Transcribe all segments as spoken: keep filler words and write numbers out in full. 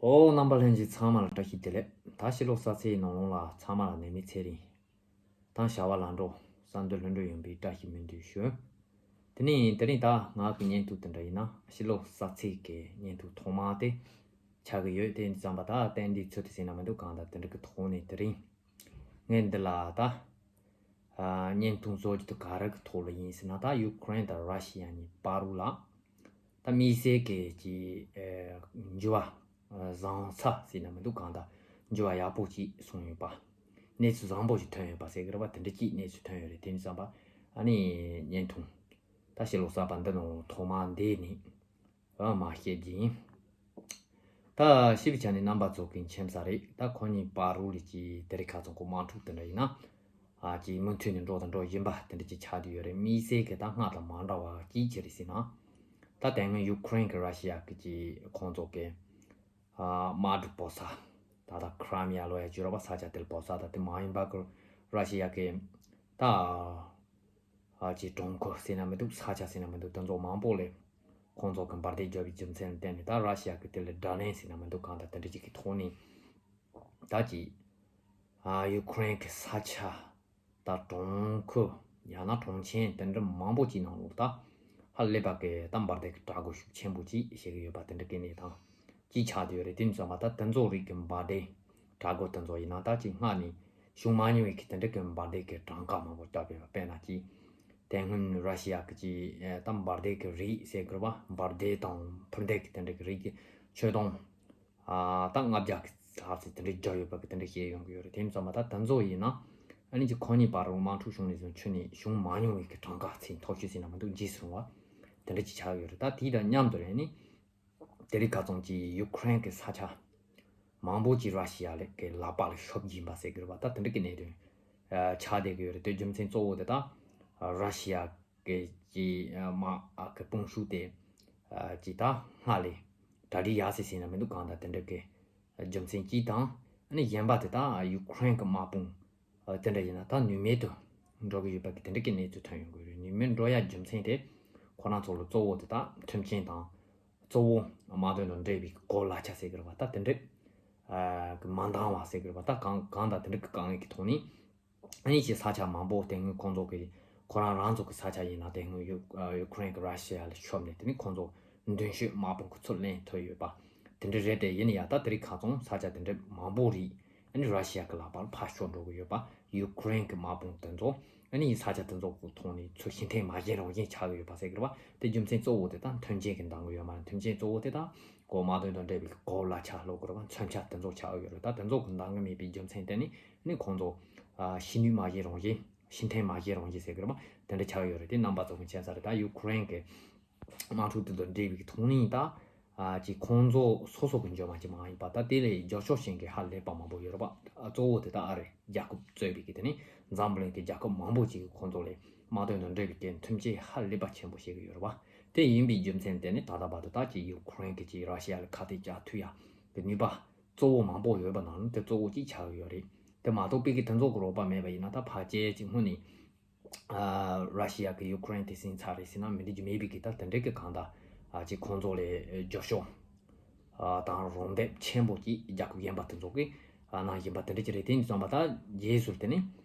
ཨོ། རྣམ་པ་ལྷན་རྒྱས་ཚང་མ་ལ་བཀྲ་ཤིས་བདེ་ལེགས། ད་ཕྱི་ལོགས་ས་ཚིགས་ནང་ལོགས་ལ་ཚང་མ་ལ་ནད་མེད་ཚེ་རིང་དང་བྱ་བ་ལམ་འགྲོ་བསམ་དོན་ལྷུན་གྲུབ་ཡོང་བའི་བཀྲ་ཤིས་སྨོན་འདུན་ཞུ། དེ་ནས་དེ་རིང་ད་ང་གི་བརྙན་ཐུང་དེ་འདྲ་ཡིན་ན་ཕྱི་ལོགས་ས་ཚིགས་ཀྱི་བརྙན་ཐུང་ཐོག་མ་དེ་ཆགས་ཀྱི་ཡོད། དེ་ཙམ་པ་ད་ཏན་ཏིག་ཚུལ་དུ་ཟིན་ན་མི་འདུག་གང་ལྟར་དེ་འདྲ་གི་ཐོག་ནས་དེ་རིང་ངས་འདི་ལ་ད་ཨ་བརྙན་ཐུང་བཟོ་རྒྱུ་དེ་ག་རེ་གི་ཐོག་ལ་ཡིན་ཟེར་ན། ད་ཡུ་ཀེ་རེན་དང་ར་ཤི་ཡ་གཉིས་བར་དུ་ལ་ད་དམིགས་བསལ་གྱི་ཀྱི་ཨེ་འགྱུར་བ་བཟང་ས་ཟེར་ན་མི་འདུག་གང་ལྟར་འགྱུར་བ་ཡག་པོ་ཅིག་སོང་ཡོད་པ། གནས་ཚུལ་བཟང་པོ་ཞིག་ཐོན་ཡོད་པ་ཟེར་གི་རེད་པ། དེ་འདྲ་ཅིག་གནས་ཚུལ་ཐོན་ཡོད་རེད། དེ་ནི་བསམ་པ་ཨ་ནི་བརྙན་ཐུང་ད་ཕྱི་ལོགས་གསར་པ་འདི་ནང་ཐོག་མ་འདི་ནི་ཨ་མ་བཤད་རྒྱུ་ཡིན། ད་ཞིབ་ཆ་ནས་རྣམ་པ་ཚོ་གི་མཁྱེན་ས་རེད། ད་ཁོ་གཉིས་བར་དུ་ལས་ཀྱི་དེ་རིང་ཁ་སང་གོ་དམག་འཁྲུག་དེ་འདྲ་ཡིན་ན། ཨ་ཀྱི་མུ་མཐུད་ནས་འགྲོ་དང་འགྲོ་བཞིན་པ་དེ་འདྲ་ཅིག་ཆགས་བསྡད་ཡོད་རེད། དམིགས་བསལ་གྱི་ད་སྔར་དང་མ་འདྲ་བ་ཅིག་ཅི་རེད་ཟེར་ན། ད་དེ་སྔོན་ཡུ་ཀེ་རེན་གྱི་ར་ཤི་ཡ་གི་ཀྱི་ཁོང་ཚོ་གི་ཨ་དམག་གྲུ་སྤོ་ས། ད་ད་ཁི་རི་མི་ཡ་ལོ་ཡ་བརྗོད་ར་བ་ས་ཆ་དེ་ལ་སྤོ་ས། ད་དེ་མ་ཡིན་པ་གི་ར་ཤི་ཡ་གི་ད་ཨ་ཀྱི་གྲོང་ཁུལ་ཟེར་ན་མི་འདུག་ས་ཆ་ཟེར་ན་མི་འདུག་དེ་ཚོ་མང་པོ་ལས་ཁོང་ཚོ་གི་འབར་མདེལ་བརྒྱབ་པའི་རྒྱུ་མཚན་ལ་བརྟེན་ནས། ད་ར་ཤི་ཡ་གི་དེ་ལ་དགྲ་ལན་ཟེར་ན་མི་འདུག་གང་ལྟར་དེ་འདྲ་ཅིག་གི་ཐོག་ནས་ད་ཀྱི་ཨ་ཡུ་ཀེ་རེན་གྱི་ས་ཆ་ད་གྲོང་ཁུལ་ཡང་ན་གྲོང་ཁྱེར་དེ་འདྲ་མང་པོ་ཅིག་ནང་ལོགས་ད་ཧ་ལས་པ་གི་ད་འབར་མདེལ་གྱི་དྲག་རྒོལ་ཤུགས་ཆེན་པོ་ཅིག་བྱེད་ཀྱི་ཡོད་པ་དེ་འདྲ་གི་གནས་སྟངས་ཅིག་ཆགས་བསྡད་ཡོད་རེད། དེ་ནི་བསམ་པ་ད་དེ་ཚོ་རིགས་ཀྱི་འབར་མདེལ་དྲག་རྒོལ་དེ་ཚོ་ཡིན་ན་ད་ཅིག་སྔར་ནས་བྱུང་མ་མྱོང་བའི་གི་དེ་འདྲ་གི་འབར་མདེལ་གྱི་གྲངས་ཀ་མང་པོ་བརྒྱབ་ཡོད་པ། དཔེར་ན་ཅིག་དེ་སྔོན་ར་ཤི་ཡ་གི་ཅིག་ད་འབར་མདེལ་གྱི་རིགས་ཟེར་དགོས་རེད་པ། འབར་མདེལ་དང་འཕུར་མདེལ་གྱི་དེ་འདྲ་གི་རིགས་ཀྱི་ཆོད་སྟོང་ཨ་ད་ལྔ་བརྒྱ་གི་ལྷག་ཙམ་དེ་འདྲ་བརྒྱབ་ཡོད་པ་གི་དེ་འདྲ་བཤད་ཡོང་གི་ཡོད་རེད། དེ་ཙམ་པ་ད་དེ་ཚོ་ཡིན་ན་ཨ་ནི་ཅིག་ཁོ་གཉིས་བར་དུ་དམག་འཁྲུག་བྱུང་ནས་བཟུང་ཆུ་ནས་བྱུང་མ་མྱོང་བའི་གི་གྲངས་ཀ་ཚིག་མཐོ་ཤོས་ཟེར་ན་མི་འདུག་རྗེས་སུ་རུང་བ་དེ་འདྲ་ཅིག་ཆགས་ཡོད་རེད། ད་དེ་དང་མཉམ་དུ་རེད་ནི་དེ་རིང་ཁ་སང་ཅིག་ཡུ་ཀེ་རེན་གི་ས་ཆ་མང་པོ་ཅིག་ར་ཤི་ཡ་ལ་གི་ལག་པ་ལ་ཤོར་བཞིན་པ་ཟེར་གི་རེད་པ། ད་དེ་འདྲ་གི་གནད་དོན་ཨ་ཆགས་བསྡད་གི་ཡོད་རེད། དེ་རྒྱུ་མཚན་གཙོ་བོ་དེ་ད་ར་ཤི་ཡ་གི་ཅིག་དམག་ཨ་གི་དཔུང་ཤུགས་དེ་ཨ་ཅིག་ད་སྔར་ལས་གྲ་སྒྲིག་ཡག་སེ་ཟེར་ན་མི་འདུག་གང་ལྟར་དེ་འདྲ་གི་རྒྱུ་མཚན་གཅིག་དང་། ཨ་ནི་གཞན་པ་དེ་ད་ཡུ་ཀེ་རེན་གི་དམག་དཔུང་ཨ་དེ་འདྲ་ཡིན་ན་ད་ནུས་མེད་དུ་འགྲོ་གི་ཡོད་པ་གི་དེ་འདྲ་གི་གནས་ཚུལ་ཐོན་ཡོང་གི་རེད། ནུས་མེད་འགྲོ་ཡ་རྒྱུ་མཚན་དེ་ཁོ་རང་ཚོ་ལ་གཙོ་བོ་དེ་ད་མཐུན་རྐྱེན་དང་གཙོ་བོ་དམག་དོན་དང་འབྲེལ་བའི་གོ་ལག་ཆ་ཟེར་གི་རེད་པ། ད་དེ་འདྲ་ཨ་གི་མ་འདང་བ་ཟེར་གི་རེད་པ། ད་གང་གང་ད་དེ་འདྲ་གི་དཀའ་ངལ་གི་ཐོག་ནས། ཨ་ནི་ཅིག་ས་ཆ་མང་པོ་དེ་སྔོན་ཁོང་ཚོ་གི་ཁོ་རང་རང་ཚོ་གི་ས་ཆ་ཡིན་ན་དེ་སྔོན་ཡུ་ཨ་ཡུ་ཀེ་རེན་གི་ར་ཤི་ཡ་ལ་ཤོར་ནས་དེ་ནི་ཁོང་ཚོ་མདུན་ཤོས་དམག་དཔུང་གི་ཚུར་ལེན་ཐུབ་ཡོད་པ་དེ་འདྲ་རེད་དེ། ཡིན་ཡང་ད་དེ་རིང་ཁ་སང་ས་ཆ་དེ་འདྲ་མང་པོ་རིགས་ཨ་ནི་ར་ཤི་ཡ་གི་ལག་པར་ཕར་ཤོར་འགྲོ་གི་ཡོད་པ། ཡུ་ཀེ་རེན་གི་དམག་དཔུང་དེ་ཚོ་ཨ་ནི་ས་ཆ་དེ་ཚོ་གི་ཐོག་ནས་ཚུར་ཕྱིར་འཐེན་མ་བྱས་རང་བཞིན་ཆགས་ཀྱི་ཡོད་པ་ཟེར་གི་རེད་པ། དེ་རྒྱུ་མཚན་གཙོ་བོ་དེ་ད་མཐུན་རྐྱེན་གི་འདང་གི་ཡོད་མ་རེད། མཐུན་རྐྱེན་གཙོ་བོ་དེ་ད་གོ་དམག་དོན་དང་འབྲེལ་བའི་གོ་ལག་ཆ་ལོ་གི་རེད་པ། མཚོན་ཆ་དེ་ཚོ་ཆགས་ཀྱི་ཡོད་རེད། ད་དེ་ཚོ་གི་འདང་གི་མེད་པའི་རྒྱུ་མཚན་དེ་ནི་ནི་ཁོང་ཚོ་ཨ་ཕྱིར་ནུད་མ་བྱས་རང་བཞིན་ཕྱིར་འཐེན་མ་བྱས་རང་བཞིན་ཟེར་གི་རེད་པ། དེ་འདྲ་ཆགས་ཡོད་རེད། དེ་རྣམ་པ་ཚོ་གི་མཁྱེན་ས་རེད། ད་ཡུ་ཀེ་རེན་གི་དམག་འཁྲུག་དེ་དང་འབྲེལ་བའི་ཐོག་ནས་ད་ཨ་ཅིག་ཁོང་ཚོ་སོ་སོ་གི་འཇོན་མ་ཅིག་མ་ཡིན་པ། ད་དེ་ལས་རྒྱབ་སྐྱོར་བྱེད་མཁན་ཧ་ལས་པ་མང་པོ་ཡོད་རེད་པ། ཨ་གཙོ་བོ་དེ་ད་ཨ་རི་རྒྱལ་ཁབ་གཙོས་པའི་གི་དེ་ནི་འཛམ་བུ་གླིང་གི་རྒྱལ་ཁབ་མང་པོ་ཅིག་གིས་ཁོང་ཚོ་ལས་དམག་དོན་དང་འབྲེལ་བའི་གི་མཐུན་རྐྱེན་ཧ་ལས་པ་ཆེན་པོ་བྱེད་ཀྱི་ཡོད་རེད་པ། དེ་ཡིན་པའི་རྒྱུ་མཚན་དེ་ནི་ད་ལྟ་བར་དུ་ད་ཅིག་ཡུ་ཀེ་རེན་གི་ཅིག་ར་ཤི་ཡ་ལ་ཁ་གཏད་བཅག་ཐུབ་ཡ་གི་ནུས་པ་གཙོ་བོ་མང་པོ་ཡོད་པ་ནང་ནས་དེ་གཙོ་བོ་གཅིག་ཆགས་ཀྱི་ཡོད་རེད། དེ་མ་གཏོགས་པའི་གི་དེ་ཚོ་གི་རོགས་པ་མེད་པ་ཡིན་ན་ད་ཕལ་ཆེར་ཅིག་སྔོན་ནས་ཨ་ར་ཤི་ཡ་གི་ཡུ་ཀེ་རེན་དེ་ཟིན་ཚར་རེད་ཟེར་ན་མི་འགྲིག་རྒྱུ་མེད་པའི་གི་ད་དེ་འདྲའི་གི་གང་ལྟར་ཨ་ཅིག་ཁོང་ཚོ་ལས་རྒྱབ་སྐྱོར་ཨ་དང་རོགས་འདེགས་ཆེན་པོ་ཅིག་རྒྱལ་ཁབ་གཞན་པ་དེ་ཚོ་གིས་ཨ་གནང་བཞིན་པ་དེ་འདྲ་ཅིག་རེད། དེ་ཡིན་དུས་ཙམ་པ་ད་རྗེས་སུ་དེ་ནི་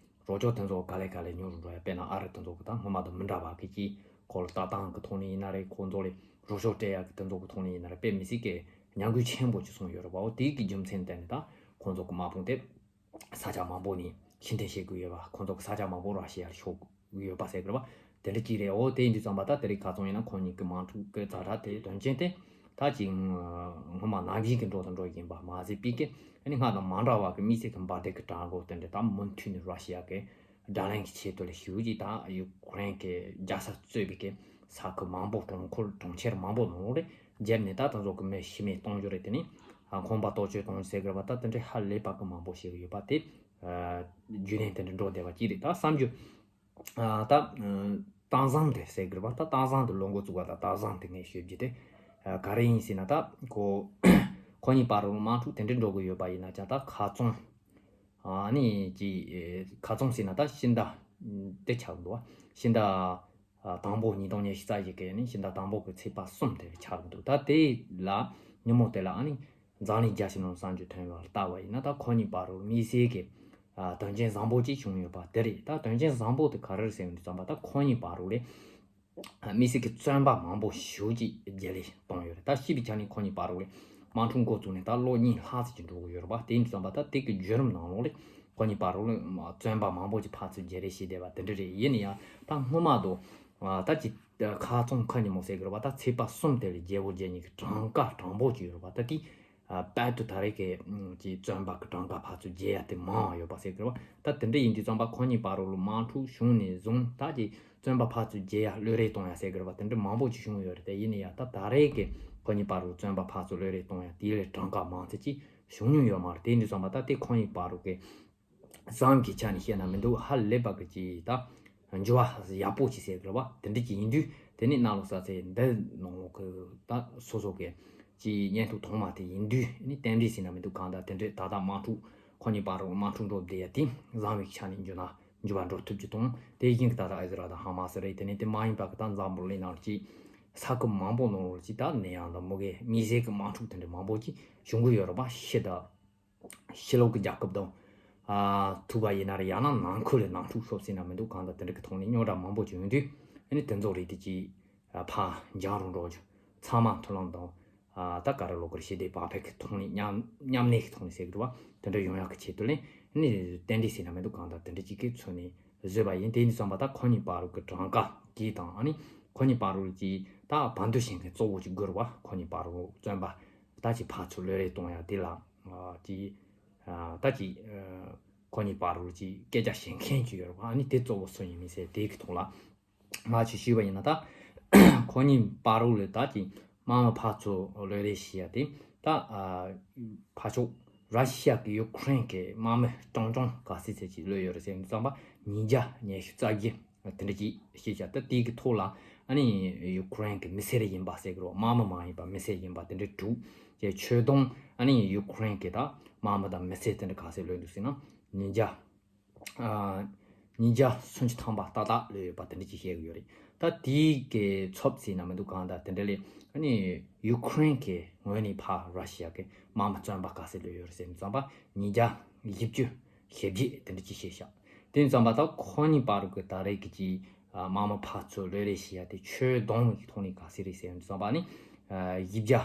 རོགས་སྐྱོར་དེ་ཚོ་ག་ལེ་ག་ལེ་ཉུང་རུ་འགྲོ་ཡ། དཔེར་ན་ཨ་རི་དེ་ཚོ་གི་ད་སྔོན་མ་དང་མི་འདྲ་བ་གི་ཅིག་ཁོ་ལ་ལྟ་སྟངས་གི་ཐོག་ནས་ཡིན་ན་རེད། ཁོང་ཚོ་ལས་རོགས་སྐྱོར་སྤྲད་ཡ་གི་དེ་ཚོ་གི་ཐོག་ནས་ཡིན་ན་རེད། དཔེ་མི་སྲིད་གི་ཉམས་རྒུད་ཆེན་པོ་ཅིག་སོང་ཡོད་རེད་པ། འོ་དེའི་གི་རྒྱུ་མཚན་བརྟེན་ནས་ད་ཁོང་ཚོ་གི་དམག་དཔུང་དེ་ས་ཆ་མང་པོ་ནས་ཕྱིར་འཐེན་བྱེད་དགོས་ཡོད་པ། ཁོང་ཚོ་གི་ས་ཆ་མང་པོ་ར་ཤི་ཡར་ཤོར་དགོས་ཡོད་པ་ཟེར་གི་རེད་པ། དེ་འདྲ་ཅིག་རེད། འོ་དེ་ཡིན་དུས་ཙམ་པ་ད་དེ་རིང་ཁ་སང་ཡིན་ན་ཁོང་གཉིས་ཀྱི་དམག་འཁྲུག་གི་ཛ་དྲག་དེ་དོན་རྐྱེན་དེ་ད་ཅིག་སྔོན་མ་ནང་བཞིན་གྱི་འགྲོ་དང་འགྲོ་བཞིན་པ་མ་ཟད་པའི་གི་ཨ་ནི་སྔར་དང་མ་འདྲ་བ་གི་དམིགས་བསལ་གྱི་འབར་མདེལ་གྱི་གྲངས་འགོ་དེ་འདྲ་ད་མུ་མཐུད་ནས་ར་ཤི་ཡ་གི་དགྲ་ལན་གྱི་ཆེད་དུ་ལ་ཞུ་གི་ད་ཡུ་ཀེ་རེན་གྱི་རྒྱལ་ས་གཙོས་པའི་གི་ས་ཁུལ་མང་པོ་གྲོང་ཁུལ་གྲོང་ཁྱེར་མང་པོ་ནང་ལོགས་ལ་བརྒྱབ་ནས་ད་ད་ཚོ་གི་མི་ཤི་རྨས་གཏོང་རྒྱུ་རེད། དེ་ནི་ཁང་པ་གཏོར་བཅོམ་གཏོང་རྒྱུ་ཟེར་གི་རེད་པ། ད་དེ་འདྲའི་ཧ་ལས་པ་གི་མང་པོ་བྱེད་གི་ཡོད་པ་དེ་རྒྱུན་ལྡན་དེ་འདྲ་འགྲོ་བསྡད་པ་ཅིག་རེད། ད་བསམ་རྒྱུ་ཨ་ད་ཨ་ཏང་བཟང་དེ་ཟེར་གི་རེད་པ། ད་ཏང་བཟང་དེ་ལོ་འགོ་བཙུགས་པ་དང་ཏང་བཟང་དེ་ངས་ཤོད་རྒྱུ་དེ་ཨ་ག་རེ་ཡིན་ཟེར་ན། ད་ཁོ་ཁོ་གཉིས་བར་དུ་དམག་འཁྲུག་དེ་འདྲ་འགྲོ་གི་ཡོད་པ་ཡིན་ན་ཀྱང་ད་ཁ་ཚོང་ཨ་ནི་ཀྱི་ཁ་ཚོང་ཟེར་ན་ད་ཕྱི་ཟླ་དེ་ཆགས་འདུག་བ། ཕྱི་ཟླ་ཨ་དང་པོ་ཉིས་སྟོང་ཉི་ཤུ་རྩ་བཞི་གི་ནི་ཕྱི་ཟླ་དང་པོ་གི་ཚེས་པ་གསུམ་དེ་ཆགས་འདུག་ད་དེ་ལ་ཉིན་མོ་དེ་ལ་ཨ་ནི་ འཛམ་གླིང་རྒྱ་ཆེ་ནང་བསམ་བརྗོད་ཐོན་ཡོད་ལྟ་བ་ཡིན་ན། ད་ཁོ་གཉིས་བར་དུ་དམིགས་བསལ་གྱི་ཨ་དོན་རྐྱེན་བཟང་པོ་ཅིག་བྱུང་ཡོད་པ་དེ་རེད། ད་དོན་རྐྱེན་བཟང་པོ་དེ་ག་རེ་རེད་ཟེར་བ་དུས་ཙམ་པ། ད་ཁོ་གཉིས་བར་དུ་ལས་དམིགས་བསལ་གྱི་བཙོན་པ་མང་པོ་ཞེ་ཅིག་རྒྱལ་ལས་བཏང་ཡོད་རེད། ད་ཤེས་པའི་ཆ་ནས་ཁོ་གཉིས་བར་དུ་ལས་དམག་འཁྲུག་འགོ་བཙུགས་ནས་ད་ལོ་གཉིས་ལྷག་ཙམ་ཅིག་འགྲོ་གི་ཡོད་རེད་པ། དེ་ཡིན་དུས་ཙམ་པ་ད་དེ་གི་བརྒྱུད་རིམ་ནང་ལོགས་ལས་ཁོ་གཉིས་བར་དུ་ལས་བཙོན་པ་མང་པོ་ཅིག་ཕར་ཚུར་རྒྱལ་རེས་བྱས་བསྡད་པ་དེ་འདྲ་རེད། ཡིན་ན་ཡང་ད་སྔོན་མ་དུ་ཨ་ད་ཅིག་ཁ་ཚོང་ཁ་ཉིན་མོ་ཟེར་གི་རེད་པ། ད་ཚེས་པ་གསུམ་དེ་ལ་རྒྱལ་པོ་རྒྱལ་གཉིས་ཀྱི་གྲངས་ཀ་དྲང་པོ་ཅིག་ཡོད་རེད་པ། ད་དེ་ཨ་དཔལ་དུ་ད་རེས་ཀྱི་ཀྱི་བཙོན་པ་གི་གྲངས་ཀ་ཕར་ཚུར་རྒྱལ་ཡ་དེ་མང་བ་ཡོད་པ་ཟེར་གི་རེད་པ། ད་དེ་འདྲ་ཡིན་དུས་ཙམ་པ་ཁོ་གཉིས་བར་དུ་ལ་དམག་འཁྲུག་བྱུང་ནས་བཟུང་ད་ཀྱི་བཙོན་པ་ཕར་ཚུར་རྒྱལ་ཡ་བློས་རེས་གཏོང་ཡ་ཟེར་གི་རེད་པ། དེ་འདྲ་མང་པོ་ཅིག་བྱུང་ཡོད་རེད། དེ་ཡིན་ན་ཡང་ད་ད་རེས་ཀྱི་ཁོ་གཉིས་བར་དུ་བཙོན་པ་ཕར་ཚུར་བློས་རེས་གཏོང་ཡ་དེ་ལས་གྲངས་ཀ་མང་ཙམ་ཅིག་བྱུང་མྱོང་ཡོད་མ་རེད། དེ་ཡིན་དུས་ཙམ་པ་ད་དེ་ཁོ་གཉིས་བར་དུ་གི་བསམ་གྱི་ཆ་ནས་བཤད་ན་མི་འདུག་ཧ་ལས་པ་གི་ཅིག་ད་འགྱུར་བ་ཡག་པོ་ཅིག་ཟེར་དགོས་པ་དེ་འདྲ་ཅིག་ཡིན་དུས། དེ་ནས་གནམ་ལོ་གསར་ཚེས་འདི་ནང་ལོགས་གི་ད་སོ་སོ་གི་ཅིག་བརྙན་ཐུང་ཐོག་མ་དེ་ཡིན་དུས་ནི་རྟེན་འབྲེལ་ཟེར་ན་མི་འདུག་གང་ལྟར་དེ་འདྲས་ད་ལྟ་དམག་འཁྲུག་ཁོ་གཉིས་བར་དུ་དམག་འཁྲུག་འགྲོ་བསྡད་ཡ་དེ་བཟང་བའི་ཆ་ནས་འགྱུར་ན་འགྱུར་བ་འགྲོ་ཐུབ་ཀྱི་དང་། དེ་བཞིན་གྱི་ད་ལྟ་ཨི་ཟི་རལ་དང་ཧ་མ་སི་རེད། དེ་ནས་དེ་མ་ཡིན་པ་གི་ད་འཛམ་བུ་གླིང་ནང་ལ་ཅིག་ས་ཁུལ་མང་པོ་ནང་ལ་ཅིག་ད་ནད་ཡམས་དང་མུ་གེ་དམིགས་བསལ་གྱི་དམག་འཁྲུག་དེ་འདྲ་མང་པོ་ཅིག་བྱུང་གི་ཡོད་རེད་པ། ཕྱི་དང་ཕྱི་ལོགས་ཀྱི་རྒྱལ་ཁབ་དང་ཨ་ཐུབ་པ་ཡིན་ན་རེད། ཡང་ན་ནང་ཁུལ་ལ་དམག་འཁྲུག་ཤོར་ཟེར་ན་མི་འདུག་གང་ལྟར་དེ་འདྲ་གི་ཐོག་ནས་རྙོག་དྲ་མང་པོ་ཅིག་ཡོང་དུས་ཨ་ནི་དེ་ཚོ་རིགས་དེ་ཅིག་ཨ་ཕར་འགྱངས་རུ་འགྲོ་རྒྱུ། ཚང་མ་མཐུན་ལམ་དང་ཨ་ད་ག་རེ་ལབ་དགོས་རེད། ཞི་བདེ་བག་ཕེབས་ཀྱི་ཐོག་ནས་མཉམ་མཉམ་གནས་ཀྱི་ཐོག་ནས་ཟེར་གི་རེད་པ། དེ་འདྲ་ཡོང་ཡག་གི་ཆེད་དུ་ལས་ཨ་ནི་རྟེན་འབྲེལ་ཟེར་ན་མི་འདུག་གང་ལྟར་དེ་འདྲ་ཅིག་གི་ཚུལ་ནས་བཟོས་པ་ཡིན། དེ་ཡིན་དུས་ཙམ་པ་ད་ཁོ་གཉིས་བར་དུ་གི་གྲངས་ཀ་དེ་དང་ཨ་ནི་ཁོ་གཉིས་བར་དུ་ཅིག་ད་བར་འདུམ་བྱེད་མཁན་གཙོ་བོ་ཅིག་དགོས་རེད་པ། ཁོ་གཉིས་བར་དུ་བཙོན་པ་ད་ཅིག་ཕར་ཚུར་བློས་རེས་གཏོང་ཡ་དེ་ལ་ཨ་ཅིག་ཨ་ད་ཅིག་ཨ་ཁོ་གཉིས་བར་དུ་ཅིག་སྐད་ཆ་བཤད་མཁན་ཅིག་ཡོད་རེད་པ། ཨ་ནི་དེ་གཙོ་བོ་སུ་ཡིན་མིན་ཟེར་དེ་གི་ཐོག་ལ་མ་ཅིག་ཞུས་པ་ཡིན་ན། ད་ཁོ་གཉིས་བར་དུ་ལ་ད་ཅིག་དམག་མི་ཕར་ཚུར་བློས་རེས་བྱེད་ཡ་དེ་ད་ཨ་ཕར་ཕྱོགས་ར་ཤི་ཡ་གི་ཡུ་ཀེ་རེན་གི་དམག་མི་གྲངས་གྲངས་ག་ཚད་ཚད་ཅིག་བློས་ཡོད་རེད་ཟེར་ཙམ་པ་ཉིས་བརྒྱ་ཉི་ཤུ་རྩ་བརྒྱད་དེ་འདྲ་ཅིག་བཤད་བྱ། ད་དེ་གི་ཐོག་ལ་ཨ་ནི་ཡུ་ཀེ་རེན་གི་མི་སེར་ཡིན་པ་ཟེར་གི་རེད། དམག་མི་མ་ཡིན་པ་མི་སེར་ཡིན་པ་དེ་འདྲ་དྲུག་བཅས་ཆོད་དོན་ཨ་ནི་ཡུ་ཀེ་རེན་གི་ད་དམག་མི་དང་མི་སེར་དེ་འདྲ་ག་ཚད་བློས་འདུག་ཟེར་ན་ཉིས་བརྒྱ་ཨ་ཉིས་བརྒྱ་སུམ་ཅུ་ཐམ་པ་ཏག་ཏག་ལོས་ཡོད་པ་དེ་འདྲ་ཅིག་བཤད་གི་ཡོད་རེད། ད་དེའི་གི་ཚབ་ཟེར་ན་མི་འདུག་གང་ལྟར་དེ་འདྲ་ལས་ཨ་ནི་ཡུ་ཀེ་རེན་གི་ངོས་ནས་ཕར་ར་ཤི་ཡ་གི་དམག་མི་བཙོན་པ་ག་ཚད་ལོས་ཡོད་རེད་ཟེར་ཙམ་པ་ཉིས་བརྒྱ་བཞི་བཅུ་ཞེ་བརྒྱད་དེ་འདྲ་ཅིག་བཤད་ཤག་དེ་ཙམ་པ་ད་ཁོ་གཉིས་བར་གི་ད་རེས་གི་ཅིག་ཨ་དམག་མི་ཕར་ཚུར་བློས་རེས་བྱེད་ཡ་དེ་ཆོད་དོན་གི་ཐོག་ནས་ག་ཚད་རེད་ཟེར་ཙམ་པ་ནི་ཨ་བཞི་བརྒྱ་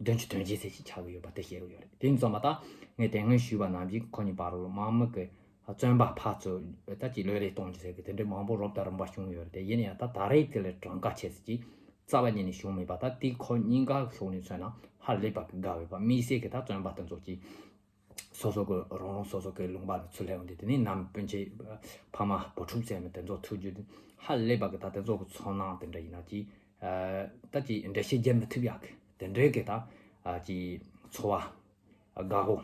བདུན་ཅུ་དོན་བརྒྱད་ཙམ་ཞིག་ཆགས་ཀྱི་ཡོད་པ་དེ་བཤད་ཀྱི་ཡོད་རེད། དེ་ཙམ་པ་ད་ངས་དེ་སྔོན་ཞུས་པ་ནང་བཞིན་ཁོ་གཉིས་བར་དུ་དམག་མི་གི་བཙོན་པ་ཕར་ཚུར་ད་ཅིག་བློས་རེས་གཏོང་རྒྱུ་ཟེར་གི་དེ་འདྲའི་མང་པོ་རོབ་དང་རིམ་པ་བྱུང་ཡོད་རེད། དེ་ཡིན་ཡང་ད་ད་རེས་དེ་ལས་གྲངས་ཀ་ཆེ་ཙམ་ཅིག་རྩ་བ་ཉིད་ནས་བྱུང་མེད་པ། ད་དེ་ཁོ་གཉིས་ཀ་ཕྱོགས་ནས་མཚོན་ན་ཧ་ལས་པ་གི་དགའ་འོས་པ། དམིགས་བསལ་གི་ད་བཙོན་པ་དེ་ཚོ་ཅིག་སོ་སོ་གི་རང་རང་སོ་སོ་གི་ལུང་པ་ནས་ཚུར་སླེབས་འོང་དུས་དེ་ནས་ནམ་སྤུན་མཆེད་ཕ་མ་བུ་ཕྲུག་ཟེར་ནས་དེ་ཚོ་ཐུག་རྒྱུ་དེ་ཧ་ལས་པ་གི་ད་དེ་ཚོ་གི་ཚོར་སྣང་དེ་འདྲ་ཡིན་ན་ཅིག་ཨ་ད་ཅིག་འགྲེལ་བཤད་རྒྱག་མི་ཐུབ་ཡག་གི་དེ་འདྲའི་གི་ད་ཨ་ཅིག་ཚོར་བ་དགའ་པོ་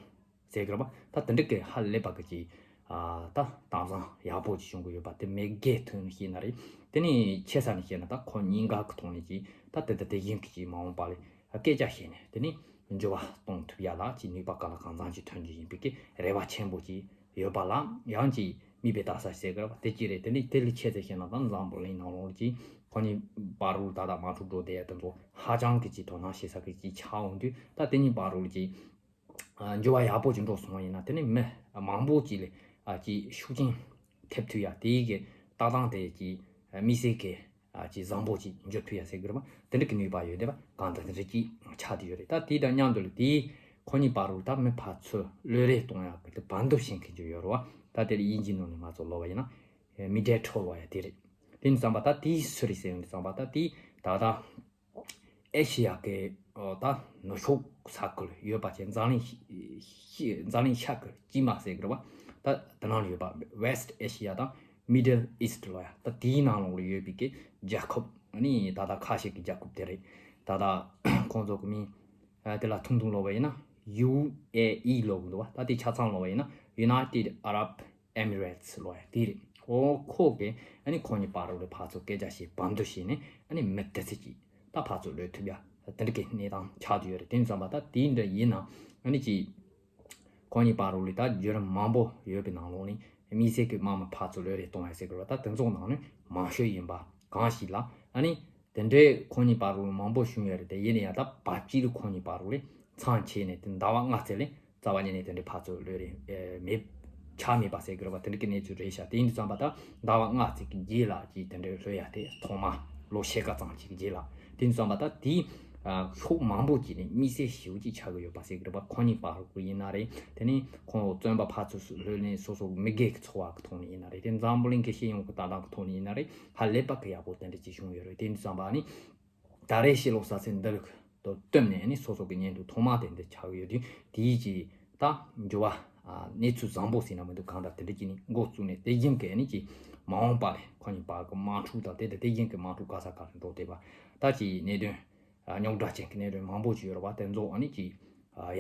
ཟེར་གི་རེད་པ། ད་དེ་འདྲ་གི་ཧ་ལས་པ་གི་ཅིག་ཨ་ད་དྭངས་གཙང་ཡག་པོ་ཅིག་བྱུང་གི་ཡོད་པ་དེ་མི་སྒེར་ཐོག་ནས་བཤད་ན་རེད། དེ་ནས་ཆེ་ས་ནས་བཤད་ན་ད་ཁོ་གཉིས་ཀ་གི་ཐོག་ནས་ཅིག་ད་དེ་ད་དེ་བཞིན་གི་ཅིག་མ་འོངས་པ་ལ་སྐད་ཆ་བཤད་ནས་དེ་ནས་འགྱུར་བ་གཏོང་ཐུབ་ཡ་ལ་ཅིག་ནུས་པ་གང་ལ་གང་འཚམ་ཅིག་ཐོན་རྒྱུ་ཡིན་པའི་གི་རེ་བ་ཆེན་པོ་ཅིག་ཡོད་པ་ལ་ཡང་ཅིག་མིག་དཔེ་ལྟ་ས་ཟེར་གི་རེད་པ། དེ་ཅི་རེད། དེ་ནི་དེ་ལས་ཆེ་ཙམ་བཤད་ན་ད་འཛམ་བུ་གླིང་ནང་ལོགས་ཀྱི་ཁོ་གཉིས་བར་དུ་ད་ལྟ་དམག་འཁྲུག་འགྲོ་བསྡད་ཡ་དེ་ཚོ་ཧ་ཅང་གི་ཅིག་དོ་སྣང་བྱེད་ས་གི་ཅིག་ཆགས་འོང་དུས། ད་དེ་གཉིས་བར་དུ་ཅིག་ཨ་འགྱུར་བ་ཡག་པོ་ཅིག་འགྲོ་སོང་བ་ཡིན་ན་དེ་ནི་མི་མང་པོ་ཅིག་ལ་ཨ་ཅིག་ཤུགས་རྐྱེན་ཐེབས་ཐུབ་ཡ་དེའི་གི་ལྟ་སྟངས་དེ་ཅིག་དམིགས་བསལ་གི་ཨ་ཅིག་བཟང་པོ་ཅིག་འགྱུར་ཐུབ་ཡ་ཟེར་གི་རེད་པ། དེ་འདྲ་གི་ནུས་པ་ཡོད་བསྡད་པ་གང་ལྟར་དེ་འདྲ་ཅིག་ཆགས་བསྡད་ཡོད་རེད། ད་དེ་དང་མཉམ་དུ་ལ་དེའི་ཁོ་གཉིས་བར་དུ་ད་མི་ཕར་ཚུར་བློས་རེས་གཏོང་ཡག་གི་དེ་བར་འདུམ་བྱེད་མཁན་ཅིག་ཡོད་རེད་པ། ད་དེ་ལ་དབྱིན་ཇིའི་ནང་ནས་ང་ཚོ་ལབ་པ་ཡིན་ན་མི་ཌི་ཡེ་ཊར་ལབ་ཡ་དེ་རེད། དེ་ཡིན་ཙམ་པ་ད་དེའི་སུ་རེད་ཟེར་ཡོང་དུས་ཙམ་པ་ད་དེ་ད་ལྟ་ཨེ་ཤི་ཡ་གི་ཨོ་ད་ནུབ་ཕྱོགས་ས་ཁུལ་ཡོད་པ་ཅན་འཛམ་གླིང་ཤི་འཛམ་གླིང་ཤར་ཁུལ་དཀྱིལ་མ་ཟེར་གི་རེད་པ། ད་དེ་ནང་ལ་ཡོད་པ་West Asia དང་Middle East ལབ་ཡ། ད་དེའི་ནང་ལོགས་ལ་ཡོད་པའི་གི་རྒྱལ་ཁབ་ཨ་ནི་ད་ལྟ་ཁ་ཤས་ཀྱི་རྒྱལ་ཁབ་དེ་རེད། ད་ལྟ་ཁོང་ཚོ་གི་མིང་ཨ་དེ་ལ་ཐུང་ཐུང་ལབ་པ་ཡིན་ན་ཡུ་ཨེ་ཨི་ལབ་གི་འདུག་པ། ད་དེ་ཆ་ཚང་ལབ་པ་ཡིན་ན་United Arab Emirates ལབ་ཡ་དེ་རེད། ཨོ་ཁོ་གི་ཨ་ནི་ཁོ་གཉིས་བར་དུ་ལ་ཕར་ཚུར་སྐད་ཆ་བཤད་བར་འདུམ་བྱས་ནས་ཨ་ནི་མི་དེ་ཚོ་ཅིག་ད་ཕར་ཚུར་བློས་ཐུབ་ཡ་དེ་འདྲ་གི་གནས་སྟངས་ཆགས་བསྡད་ཡོད་རེད། དེ་ཙམ་པ་ད་དེ་འདྲ་ཡིན་ན་ཨ་ནི་ཅིག་ཁོ་གཉིས་བར་དུ་ལ་ད་བརྒྱུད་རིམ་མང་པོ་ཡོད་པའི་ནང་ལོགས་ནས་དམིགས་བསལ་གྱི་དམག་མི་ཕར་ཚུར་བློས་རེས་གཏོང་ཡ་ཟེར་དགོས་པ་ད་དེ་ཚོ་ནང་ནས་མང་ཤོས་ཡིན་པ་གང་ཞིག་ལ་ཨ་ནི་དེ་འདྲའི་ཁོ་གཉིས་བར་དུ་མང་པོ་བྱུང་ཡོད་རེད། དེ་ཡིན་ན་ཡང་ད་བར་དཀྱིལ་དུ་ཁོ་གཉིས་བར་དུ་ལ་ མཚམས་ཆད་ནས་དེ་ཟླ་བ་ལྔ་ཙམ་ལས་རྩ་བ་ཉིད་ནས་དེ་འདྲའི་ཕར་ཚུར་ལུས་རེད་མེད། ཆ་མེད་པ་ཟེར་གི་རེད་བ། དེ་འདྲ་གི་གནས་ཚུལ་རེད་ཤག་དེ་ཡིན་དུས་ཙམ་པ་ད་ཟླ་བ་ལྔ་ཙམ་གྱི་རྗེས་ལ་ཀྱི་དེ་འདྲའི་ལུས་ཡ་དེ་ཐོག་མ་ལོ་ཕྱེད་ཀ་ཙམ་ཅིག་རྗེས་ལ་དེ་ཡིན་དུས་ཙམ་པ་ད་དེའི་ཕྱོགས་མང་པོ་ཅིག་ནས་དམིགས་བསལ་ཞེ་པོ་ཅིག་ཆགས་ཀྱི་ཡོད་པ་ཟེར་གི་རེད་བ། ཁོང་གཉིས་བར་དུ་ཡིན་ན་རེད། དེ་ནས་ཁོང་བཙོན་པ་ཕར་ཚུར་ལུས་ནས་སོ་སོ་མི་སྒེར་གྱི་འཚོ་བ་གི་ཐོག་ནས་ཡིན་ན་རེད། དེ་འཛམ་བུ་གླིང་གི་ཤེས་ཡོན་གྱི་ལྟ་སྟངས་གི་ཐོག་ནས་ཡིན་ན་རེད། ཧ་ལས་པ་གི་ཡག་པོ་དེ་འདྲ་ཅིག་བྱུང་ཡོད་རེད། དེ་ཡིན་དུས་ཙམ་པ་ནི། ད་རེས་ཕྱི་ལོ་གསར་ཚེས་འདི་ལ་དོ་བསྟུན་ནས་ནི་སོ་སོ་གི་ཉིན་དུ་ཐོག་མ་དེ་འདི་ཆགས་ཡོད་དུས་དེའི་ཀྱི་ད་འགྱུར་བ་ཨ་གནས་ཚུལ་བཟང་པོ་ཟེར་ན་མི་འདུག་གང་ལྟར་དེ་འདྲ་ཅིག་ནི་འགོ་བཙུགས་ནས་དེ་བཞིན་གི་ནི་ཀྱི་མ་འོངས་པ་ལས་ཁོ་གཉིས་བར་གི་དམག་འཁྲུག་དང་དེ་དང་དེ་བཞིན་གི་དམག་འཁྲུག་ག་ས་ག་ལ་འགྲོ་བསྡད་པ་ད་ཀྱི་གནད་དོན་རྙོག་དྲ་ཅན་གྱི་གནད་དོན་མང་པོ་ཅིག་ཡོད་རེད་བ། དེ་ཚོ་ཨ་ནི་ཀྱི་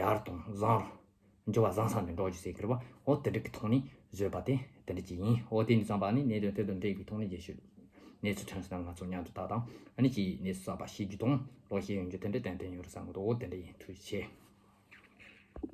ཡར་དང་བཟང་རུ། འགྱུར་བ་བཟང་ས་ནས་འགྲོ་རྒྱུ་ཟེར་གི་རེད་བ། འོ་དེ་འདྲ་གི་ཐོག་ནས་བཟོས་པ་དེ་དེ་འདྲ་ཅིག་ཡིན། འོ་དེ་ཡིན་དུས་ཙམ་པ་ནི་གནད་དོན་དེ་དང་འབྲེལ་བའི་ཐོག་ནས་རྒྱལ་སྤྱི་གནས་ཚུལ་ཐོན་སོང་ན་ང་ཚོ་མཉམ་དུ་ལྟ་དང་ཨ་ནི་ཀྱི་གནས་ཚུལ་གསར་པ་ཤེས་རྒྱུ་དང་ལོ་ཤེས་ཡོང་རྒྱུ་དེ་འདྲ་ཏན་ཏན་ཡོད་རེད་བསམ་གི་འདུག་འོ་དེ་འདྲ་ཡིན། ཐུགས་རྗེ་ཆེ།